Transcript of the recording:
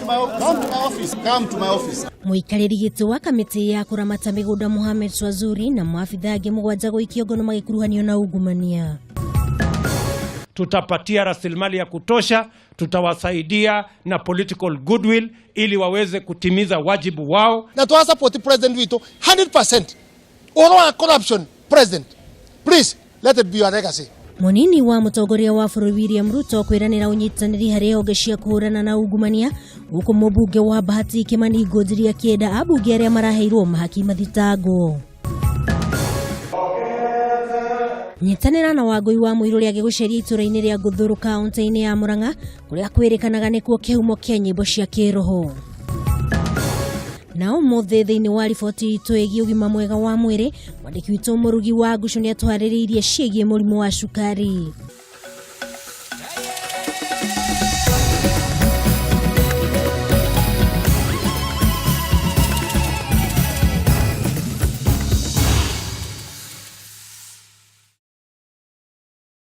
my, come to my office. Come to my office. Mũikarĩri gĩtĩ wa kamĩtĩ ya kũramata mĩgũnda Mohamed Swazuri na maabitha angĩ mũgwanja gũikio ngono magĩkuruhanio na ungumania. Tutapatia rasilimali ya kutosha, tutawasaidia na political goodwill ili waweze kutimiza wajibu wao. Na twa support president witũ 100% ũhoro wa corruption. President, please let it be your legacy. Mũnini wa mũtongoria wa bũrũri William Ruto kwĩranĩra ũnyitanĩri harĩ honge cia kũhũrana na ungumania, gũkũ mũmbunge wa Bahati Kimani Ngunjiri akĩenda ambunge arĩa maraheirwo mahaki mathitangwo. Nyitanĩra na Wangũi wa Mũirũrĩ agĩgũceria itũra-inĩ rĩa Ngũthũrũ kaunti-inĩ ya Mũrang'a, kũrĩa kwĩrĩkanaga nĩkuo kĩhumo kĩa nyĩmbo cia kĩroho. Na ũmũthĩ thĩinĩ wa riboti itũ ĩgiĩ ũgima mwega wa mwĩrĩ, mwandĩki witũ Mũrugi wa Ngucu nĩ atũharĩrĩirie ciĩgiĩ mũrimũ wa cukari.